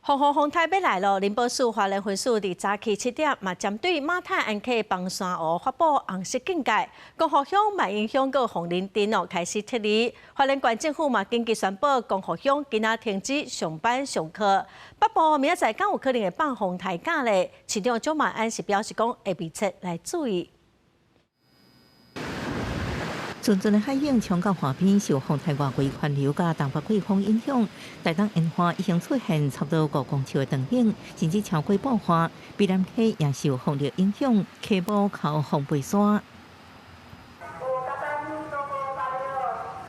風雨風颱欲來囉，林保署花蓮分署佇早起7點嘛，針對馬太鞍溪枋山湖發布紅色警戒，光復鄉、萬英鄉佮鳳林鎮哦開始撤離。花蓮縣政府嘛緊急宣布，光復鄉今仔停止上班上課。北部明仔載敢有可能會放風颱假咧？市長蔣萬安是表示講會密切來注意。陣陣的海湧衝到岸邊，受風颱外圍環流佮東北季風影響，台東沿岸已經出現差不多5公尺的長湧，甚至超過半岸。卑南溪也受風力影響，溪埔口風飛沙。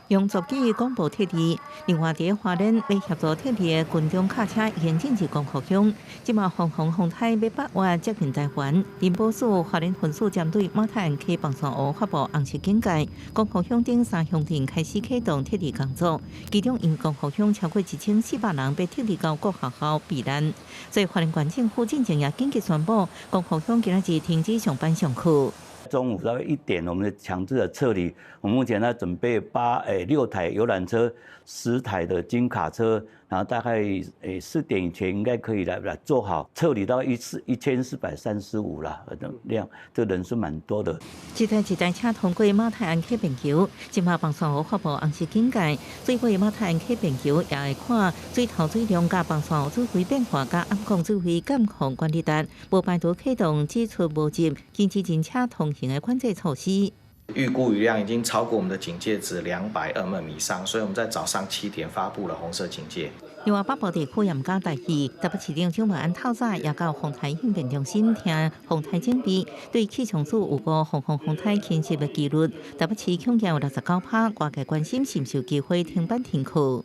用座機廣播撤離，另外佇花蓮欲協助撤離的軍裝卡車已經進入光復鄉。這馬風風風颱欲八月接近台灣，林保署花蓮分署針對馬太鞍溪枋山湖發布紅色警戒，光復鄉等三鄉鎮開始啟動撤離工作。其中因光復鄉超過1400人欲撤離到各學校避難，所以花蓮縣政府進前也緊急宣布，光復鄉今仔日停止上班上課。中午大概1點，我們強制的撤離。我們目前在準備8、6台遊覽車，10台的軍卡車，然後大概4點以前應該可以來做好撤離到1435了，量這人數蠻多的。一台一台車通過馬太鞍溪便橋，這馬枋山湖發布紅色警戒，水尾馬太鞍溪便橋也會看水頭水量佮枋山湖水位變化佮暗降水位監控管理站，無排除啟動只出無入，禁止人車通行的管制措施。預估雨量已經超過我們的警戒值200 mm 以上，所以我們在早上7點發布了紅色警戒。另外，北部地區也毋敢大意，台北市長蔣萬安透早也到風颱應變中心聽風颱準備，對氣象署有關風風風颱侵襲的幾率，台北市恐驚有69%，外界關心是毋是有機會停班停課。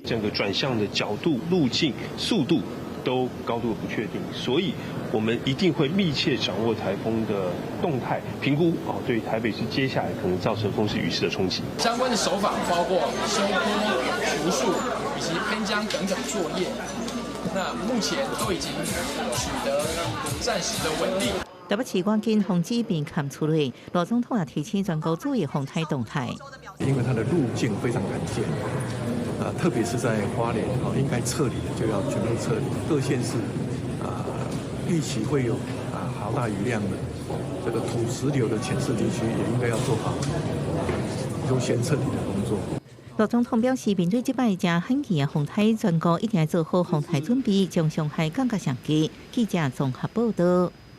這個轉向的角度、路徑、速度都高度不確定，所以我們一定會密切掌握颱風的動態評估哦，對台北市接下來可能造成風勢雨勢的衝擊。相關的手法包括修坡、除樹以及噴漿等等作業，那目前都已經取得暫時的穩定。台北市趕緊通知並砍處理，羅總統也提醒全國注意風颱動態。因為它的路徑非常難見，啊，特別是在花蓮，哦，應該撤離的就要全部撤離。各縣市啊，預期會有啊好大雨量的這個土石流的潛勢地區，也應該要做好優先撤離的工作。羅總統表示，面對這擺誠罕見的風颱，全國一定要做好風颱準備，將傷害降到上低。記者綜合報道。